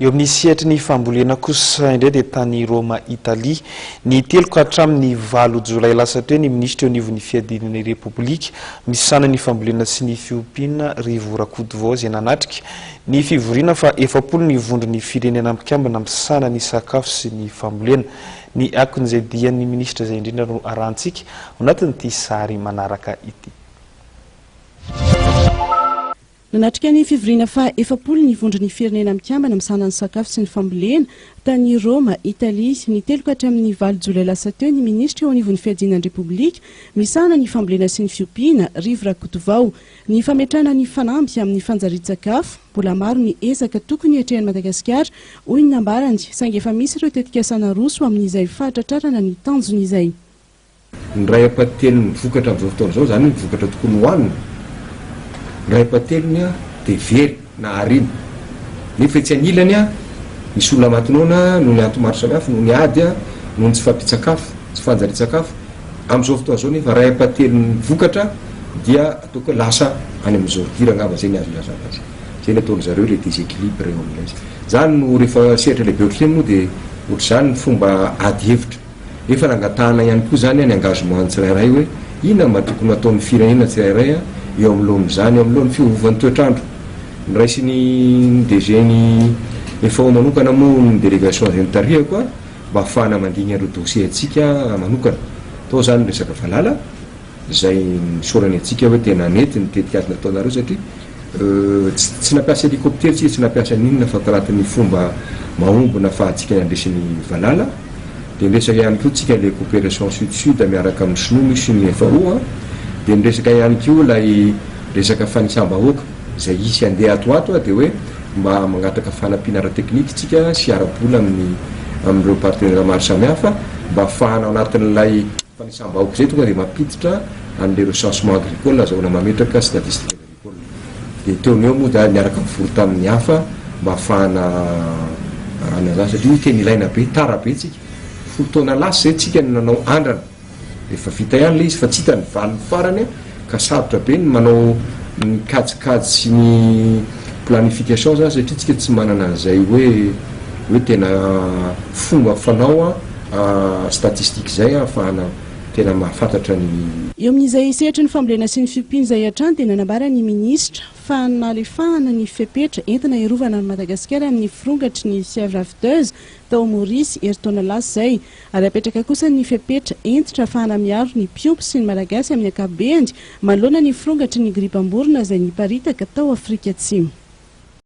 Eo amin'ny sehatry ny fambolena kosa indray dia tany Roma Italia, ny 3 ka hatramin'ny 8 jolay lasa teo ny minisitra eo anivon'ny fiadiana ny Repoblika misahana ny fambolena sy ny fiompiana Rivo Rakotovao izay nanatrika ny fivoriana fa 40 ny vondron'ny firenena mpikambana misahana ny sakafo sy ny fambolena. Ny akon'izay dian'ny minisitra izay indrindra no arahantsika ao anatin'ity sary manaraka ity. Nanatrika ny fivoriana faha 40 ny Vondron'ny Firenena Mikambana misahana ny sakafo sy ny fambolena, tany Roma, Italia, ny 3 ka hatramin'ny 8 jolay lasa teo ny minisitra eo anivon'ny Fiadiana ny Repoblika misahana ny fambolena sy ny fiompiana, Rivo Rakotovao. Ny fametrahana ny fanamby amin'ny fanjarian-tsakafo, mbola maro ny ezaka tokony hatrehan'i Madagasikara, hoy ny nambarany, saingy efa misy ireo tetikasa naroso amin'izay fahatratrarana ny tanjona izay. Ny iray ampahatelon'ny vokatra amin'izao fotoana izao, izany hoe ny vokatra tokony hohanina, ny iray ampahatelony dia very na ariana. Nefa etsy anilany, misy olona maty noana noho ny antony maro samihafa, noho ny ady, noho ny tsy fahampian-tsakafo, tsy fanjarian-tsakafo. Amin'izao fotoana izao nefa iray ampahatelon'ny vokatra dia ataoko hoe lasa any amin'ny ordure angamba, izay ny azo ilazana azy. Izay ny ataon-dry zareo ilay déséquilibre eo amin'ilay izy. Izany no rehefa sehatra lehibe ohatr'ireny moa dia ohatr'izany ny fomba ady hevitra. Efa nangatahana ihany koa izany ny engagement ny tsirairay hoe inona mba tokony ho ataon'ny firenena tsirairay eo anoloan'izany, eo anoloan'ny fiovaovan'ny toetr'andro. Noraisin'ny DG ny FAO manokana moa ny délégation izay notarihako mba hahafahana mandinika ireo dossier antsika manokana. Tao izany ny resaka valala. izay nisaorany antsika hoe tena nety ny tetikady nataonareo satria tsy tsy nampiasa hélicoptère tsika, tsy nampiasa n'inona fa tanatin'ny fomba mahomby nafahantsika nandresy ny valala. Dia niresaka ihany koa tsika ilay coopération sud sud miaraka amin'ny sinoa misy ny FAO an. Dia niresaka ihany koa ilay resaka fanisam-bahoaka izay hisy handeha ato ho ato dia hoe mba mangataka fanampiana ara-teknika tsika sy ara-bola amin'ny amin'ireo partenaires maro samihafa mba hahafahana ao anatin'ilay Fanisam-bahoaka izay tonga dia mampiditra an'ilay recensement agricole azahoana mametraka statistique agricole. Dia teo no eo moa dia niaraka nivory tamin'ny hafa mba hahafahana hanazava satria io tena ilaina be, tara be tsika. 10 taona lasa izay tsika no nanao andrana. Efa vita ihany ilay izy fa tsy hita ny valiny farany ka sarotra be ny manao ny kajikajy sy ny planification zany satria tsika tsy manana an'izay hoe hoe tena fomba fanao statistique izay ahafahana tena mahafantatra ny. Eo amin'izay sehatry ny fambolena sy ny fiompiana izay hatrany dia nanambara ny minisitra fa nalefahana ny fepetra entina hiarovana an'i Madagasikara amin'ny firongatry ny fièvre afteuse tao Maorisy herintaona lasa izay ary apetraka kosa ny fepetra hentitra ahafahana miaro ny mpiompy sy ny Malagasy amin'ny ankapobeny manoloana ny firongatry ny gripam-borona izay niparitaka tao Afrika Atsimo.